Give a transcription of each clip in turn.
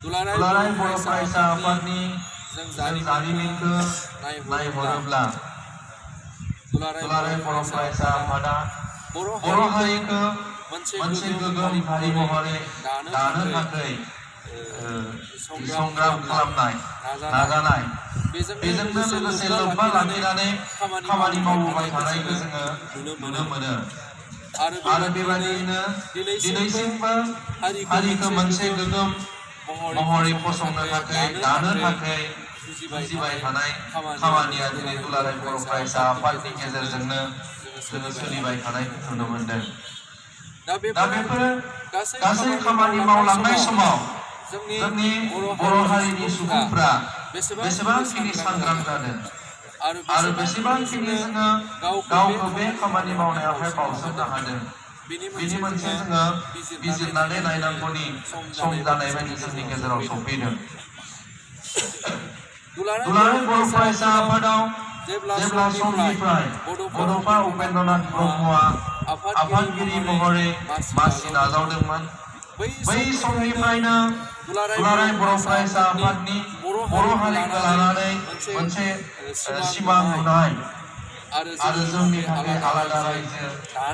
दुलाराय बर' फरायसा आफादनि जों जारिमिनखौ नायहरोब्ला दुलाराय बर' फरायसा आफादा बर' हारिखौ मोनसे गोग्गोम हारि महरै दानो थाखाय संग्राम खालामनाय नाजानाय बेजोंनो लोगोसे लोब्बा लाखिनानै खामानि मावबोबाय थानायखौ जोङो नुनो मोनो। आरो बेबायदियैनो दिनैसिमबो हारिखौ मोनसे गोग्गोम महरै फसंनो थाखाय दानो थाखाय जुजिबाय थानाय खामानिया दिनै दुलाराय बर' फरायसा आफादनि गेजेरजोंनो जोङो सोलिबाय थानायखौ नुनो मोनदों। दा बेफोर गासै खामानि मावलांनाय समाव जोंनि बर' हारिनि सुबुंफ्रा बेसेबांखिनि सांग्रां जादों आरो बेसेबांखिनि जोङो गावखौ बे खामानि मावनायावहाय बावसोमनो हादों, बिनि मोनसे जोङो बिजिरनानै नायनांगौनि सम जानाय बायदि जोंनि गेजेराव सफैदों। दुलाराय बर' फरायसा आफादाव जेब्ला समनिफ्राय बड'फा उपेन्द्रनाथ ब्रह्मआ आफादगिरि महरै मासि नाजावदोंमोन, बै समनिफ्रायनो दुलाराय बर' फरायसा आफादनि बर' हारिखौ लानानै मोनसे सिमां नुनाय आरो जोंनि थाखाय आलादा रायजो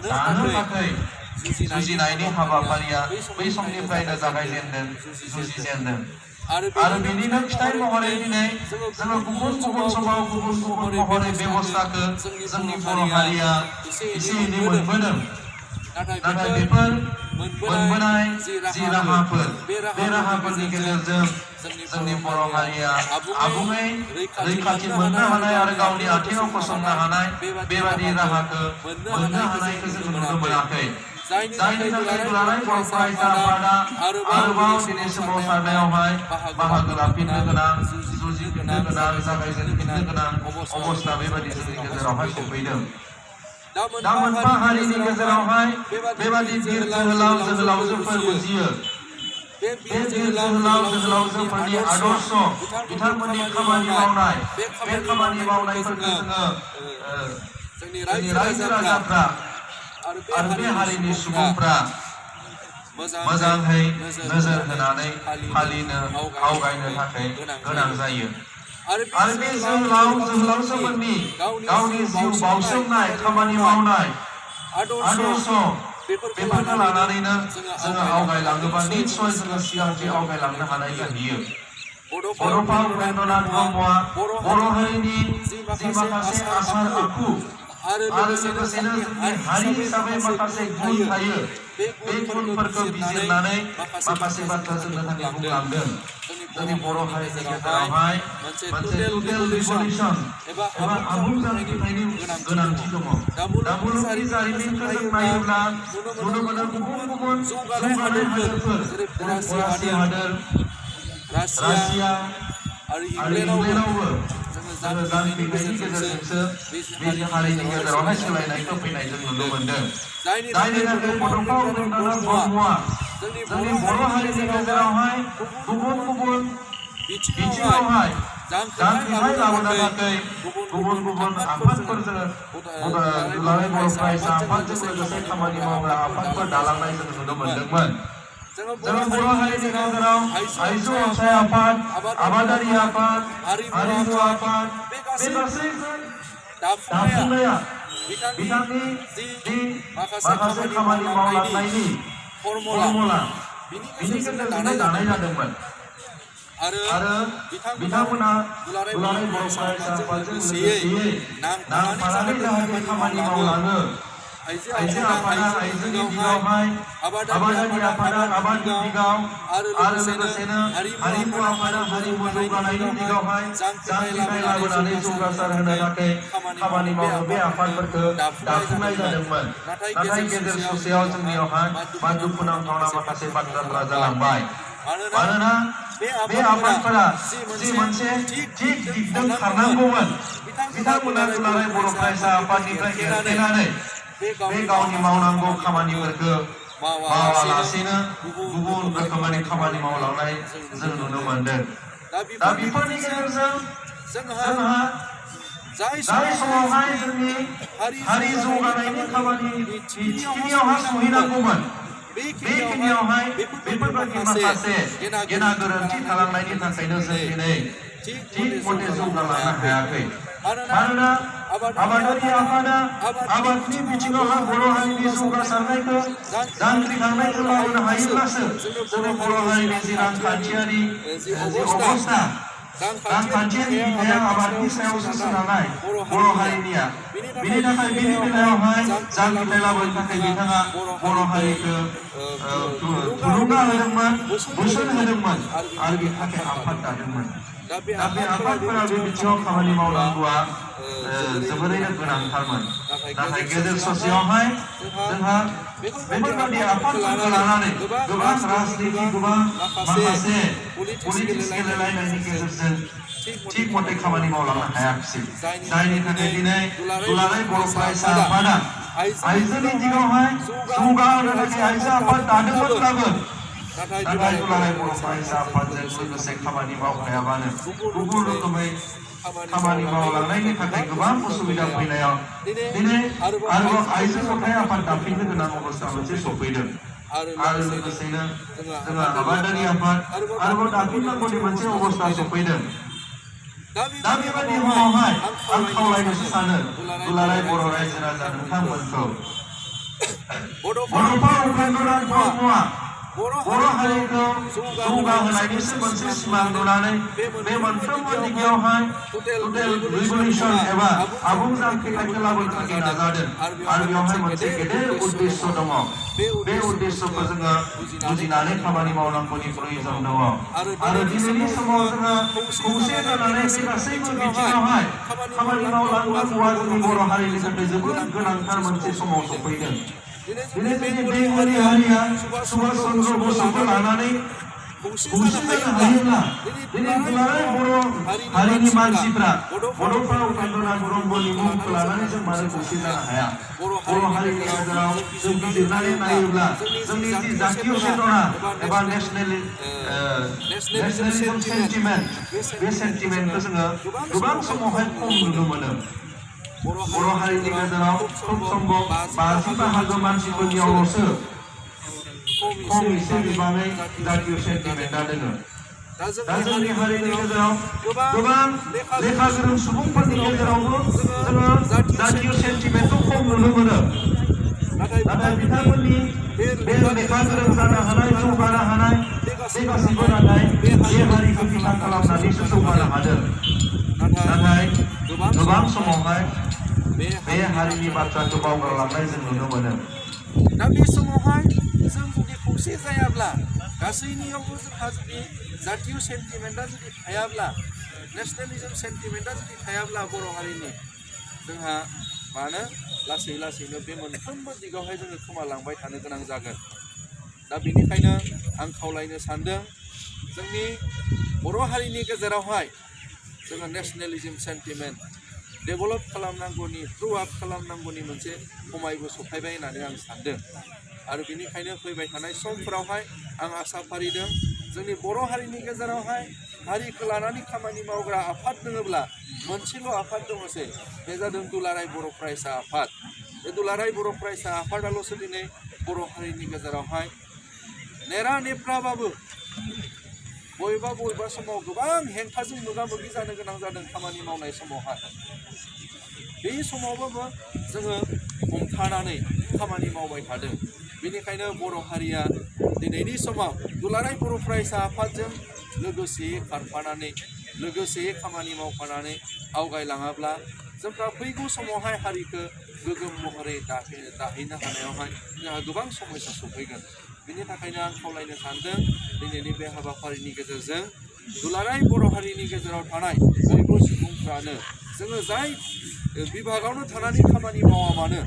दानो थाखाय जुजिनायनि हाबाफारिया बै समनिफ्रायनो जुजिजेनदों। आरो बेनिनो फिथाइ महरै दिनै जोङो गुबुन गुबुन समाव गुबुन गुबुन महरै बेबस्थाखौ जोंनि बर' हारिया एसे एनै मोनबोदों। नाथाय बेफोर मोनबोनाय जि राहाफोर, बे राहाफोरनि गेजेरजों जोंनि बर' हारिया आबुङै रैखाथि मोननो हानाय आरो गावनि आथिङाव गसंनो हानाय बेबादि राहाखौ मोननो हानायखौ जोङो नुनो मोनाखै। जायनि थाखाय दुलाराय बर' फरायसा आफादा आरोबाव दिनै सोमावसारनायावहाय बाहागो लाफिननो गोनां, जुजिफिननो गोनां, जागायजेनफिननो गोनां अबस्था बेबादि जोंनि गेजेरावहाय सफैदों। दा मोनफा हारिनि गेजेरावहाय बेबादि बिर जोहोलाव जोहोलावजोफोर उजियो। बे बिर जोहोलाव जोहोलावजोफोरनि आदर्श, बिथांमोननि खामानि मावनाय, बे खामानि मावनायफोरखौ जोङो जोंनि रायजो राजाफ्रा आरो बे हारिनि सुबुंफ्रा मोजाङै नोजोर होनानै फालिनो आवगायनो थाखाय गोनां जायो। आरो बे जोहोलावजोफोरनि गावनि जिउ बाउसोमनाय, खामानि मावनाय आदर्श बेफोरखौ लानानैनो जोङो आवगायलाङोबा निस्सय जोङो सिगांथिं आवगायलांनो हानायखौ नुयो। बड'फा उपेन्द्रनाथ ब्रह्मआ बर' हारिनि जि माखासे आसार आखु आरो लोगोसेनो जोंनि हारि हिसाबै माखासे गुन थायो, बे गुनफोरखौ बिजिरनानै माखासे बाथ्रा जोंनो थाखाय बुंलांदों। जोंनि बर' हारिनि गेजेरावहाय मोनसे टटेल रिभलिउसन एबा आबुं जांख्रिथायनि गोनांथि दङ। दा मुलुगनि जारिमिनखौ जों नायोब्ला नुनो मोनो गुबुन गुबुन जौगानाय हादोरफोर, जेरै फरासि हादोर, रासिया आरो इंलेन्डआवबो जोङो जांख्रिथायनि गेजेरजोंसो बे हारिनि गेजेरावहाय सोलायनायखौ फैनाय जों नुनो मोनदों। जायनि थाखाय बड'फा उपेन्द्रनाथ ब्रह्मआ जोंनि बर' हारिनि गेजेरावहाय गुबुन गुबुन बिथिङावहाय जांख्रिथाय लाबोनो थाखाय गुबुन गुबुन आफादफोर जोङो दुलाराय बर' फरायसा आफादजों लोगोसे खामानि मावग्रा आफादफोर दालांनाय जों नुनो मोनदोंमोन। जोङो बर' हारिनि गेजेराव आइजो अनसाय आफाद, आबादारि आफाद, हारिमु आफाद, बे गासैबो दाफुंनाया बिथांनि जि माखासे खामानि मावलांनायनि फर्मुला, बिनि गेजेरजोंनो दानाय जादोंमोन। आरो बिथांमोना दुलाराय बर' फरायसा आफादजों लोगोसेयै नांफानानै जाहाथे खामानि मावलाङो। आइजो आफादा आइजोनि दिगावहाय, आबादारि आफादा आबादनि दिगाव आरो लोगोसेनो हारिमु आफादा हारिमु जौगानायनि दिगावहाय जांख्रिथाय लाबोनानै जौगासार होनो थाखाय खामानि मावनो बे आफादफोरखौ दाफुंनाय जादोंमोन। नाथाय गेजेर ससेयाव जोंनियावहाय मा दुखुनांथावना माखासे बाथ्राफोरा जालांबाय। मानोना बे आफादफोरा जि मोनसे थिग दिगजों खारनांगौमोन, बिथांमोना दुलाराय बर' फरायसा आफादनिफ्राय एरखेनानै बे गावनि मावनांगौ खामानिफोरखौ मावालासेनो गुबुन रोखोमनि खामानि मावलांनाय जों नुनो मोनदों। दा बेफोरनि गेजेरजों जोंहा जाय समावहाय जोंनि हारि जौगानायनि खामानिनि थिखिनियावहाय सहैनांगौमोन, बेखिनियावहाय बेफोरबायदि माखासे गेना गोरोन्थि खालामनायनि थाखायनो जों दिनै थिग मथे जौगालांनो हायाखै। मानोना आबादारि आफादा आबादनि बिथिङावहाय बर' हारिनि जौगासारनायखौ जांख्रिखांनायखौ लाबोनो हायोब्लासो जोंनि बर' हारिनि जि रांखान्थियारि जि अबस्था रांखान्थियारि बिथाया आबादनि सायावसो सोनारनाय बर' हारिनिया। बिनि थाखाय बिनि बेलायावहाय जांख्रिथाय लाबोनो थाखाय बिथाङा बर' हारिखौ थुलुंगा होदोंमोन, बोसोन होदोंमोन आरो बिनि थाखाय आफाद दादोंमोन। दा बे आफादफोरा बे बिथिङाव खामानि मावनांगौआ जोबोरैनो गोनांथारमोन। नाथाय गेजेर ससेयावहाय जोंहा बेफोरबायदि आफादफोरखौ लानानै गोबां राजनिति गोबां माखासे पलिटिक्स गेलेलायनायनि गेजेरजों थिग मथे खामानि मावलांनो हायाखिसै। जायनि थाखाय दिनै दुलाराय बर' फरायसा आफादा आइजोनि दिगावहाय जौगाहोनो थाखाय आइजो आफाद दादोंमोनब्लाबो नाथाय दुलाराय बर' फरायसा आफादजों लोगोसे खामानि मावफायाबानो गुबुन रोखोमै खामानि मावलांनायनि थाखाय गोबां उसुबिदा फैनायाव दिनै आरोबाव आइजो जथाय आफाद दाफिननो गोनां अबस्था मोनसे सफैदों। आरो लोगोसेनो जोंहा आबादारि आफाद आरोबाव दाफिननांगौनि मोनसे अबस्था सफैदों। दा बेबायदि समावहाय आं खावलायनोसो सानो दुलाराय बर' रायजो राजा नोंथांमोनखौ बड'फा उपेन्द्रनाथ ब्रह्मआ बर' हारिखौ जौगाहोनायनिसो मोनसे सिमां नुनानै बे मोनफ्रोमबो दिगायावहाय टटेल रिभलिउसन एबा आबुं जांख्रिथायखौ लाबोनो थाखाय नाजादों। आरो बेवहाय मोनसे गेदेर उद्देश्य दङ। बे उद्देश्यखौ जोङो बुजिनानै खामानि मावनांगौनि प्रयोजन दङ। आरो दिनैनि समाव जोङो खौसे जानानै बे गासैबो बिथिङावहाय खामानि मावलांनांगौआ जोंनि बर' हारिनि थाखाय जोबोद गोनांथार मोनसे समाव सफैदों। दिनै जोंनि बेंगलि हारिया सुभाष चन्द्र बसुखौ लानानै खौसे जानो हायोब्ला दिनै दुलाराय बर' हारिनि मानसिफ्रा बड'फा उपेन्द्रनाथ ब्रह्मनि मुंखौ लानानै जों मानो खौसे जानो हाया? बर' हारिनि गेजेराव जों बिजिरनानै नायोब्ला जोंनि जि जातीय चेतना एबा नेशनेलिज्म सेन्टिमेन्ट बे सेन्टिमेन्टखौ जोङो गोबां समावहाय खम नुनो मोनो। बर' हारिनि गेजेराव खुब सम्भब 50% मानसिफोरनियावल'सो खम एसे बिबाङै जातीय सेन्टिमेन्टआ दोङो। दा जोंनि हारिनि गेजेराव गोबां लेखा गोरों सुबुंफोरनि गेजेरावबो जोङो जातीय सेन्टिमेन्टखौ खम नुनो मोनो। नाथाय बिथांमोननि बे लेखा गोरों जानो हानाय जौगानो हानाय बे गासैबो नाथाय बे हारिखौ बिथा खालामनानैसो जौगानो हादों। नाथाय गोबां समावहाय बे हारिनि बाथ्राखौ बावगारलांनाय जों नुनो मोनो। दा बे समावहाय जों जुदि खौसे जायाब्ला गासैनियावबो जोंहा जुदि जातीय सेन्टिमेन्टआ जुदि थायाब्ला नेशनेलिज्म सेन्टिमेन्टआ जुदि थायाब्ला बर' हारिनि जोंहा मानो लासै लासैनो बे मोनफ्रोमबो दिगावहाय जोङो खोमालांबाय थानो गोनां जागोन। दा बेनिखायनो आं खावलायनो सानदों जोंनि बर' हारिनि गेजेरावहाय जोङो नेशनेलिज्म सेन्टिमेन्ट डेभेलप खालामनांगौनि थ्रु आप खालामनांगौनि मोनसे समायबो सफैबाय होननानै आं सानदों। आरो बेनिखायनो फैबाय थानाय समफोरावहाय आं आसा फारिदों जोंनि बर' हारिनि गेजेरावहाय हारिखौ लानानै खामानि मावग्रा आफाद दङब्ला मोनसेल' आफाद दङसै, बे जादों दुलाराय बर' फरायसा आफाद। बे दुलाराय बर' फरायसा आफादाल'सो दिनै बर' हारिनि गेजेरावहाय नेरा नेफ्राबाबो बबेबा समाव गोबां हेंथाजों मोगा मोगि जानो गोनां जादों खामानि मावनाय समावहाय। बे समावबाबो जोङो हमथानानै खामानि मावबाय थादों। बेनिखायनो बर' हारिया दिनैनि समाव दुलाराय बर' फरायसा आफादजों लोगोसेयै खारफानानै लोगोसेयै खामानि मावफानानै आवगायलाङाब्ला जोंहा फैगौ समावहाय हारिखौ गोग्गोम महरै दाहैनो हानायावहाय जोंहा गोबां समस्या सफैगोन। बिनि थाखायनो आं खावलायनो सानदों दिनैनि बे हाबाफारिनि गेजेरजों दुलाराय बर' हारिनि गेजेराव थानाय बयबो सुबुंफ्रानो जोङो जाय बिभागावनो थानानै खामानि मावा मानो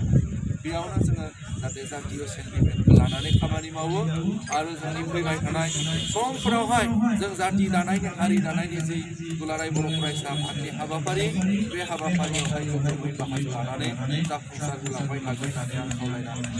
बेयावनो जोङो जाहाथे जातीय सेन्टिमेन्टखौ लानानै खामानि मावो। आरो जोंनि फैबाय थानाय समफोरावहाय जों जाति दानायनि हारि दानायनि जि दुलाराय बर' फरायसा आफादनि हाबाफारि बे हाबाफारियावहाय गोग्गोमै बाहागो लानानै जाफुंसार होलांबाय थागोन होननानै आं खावलायनानै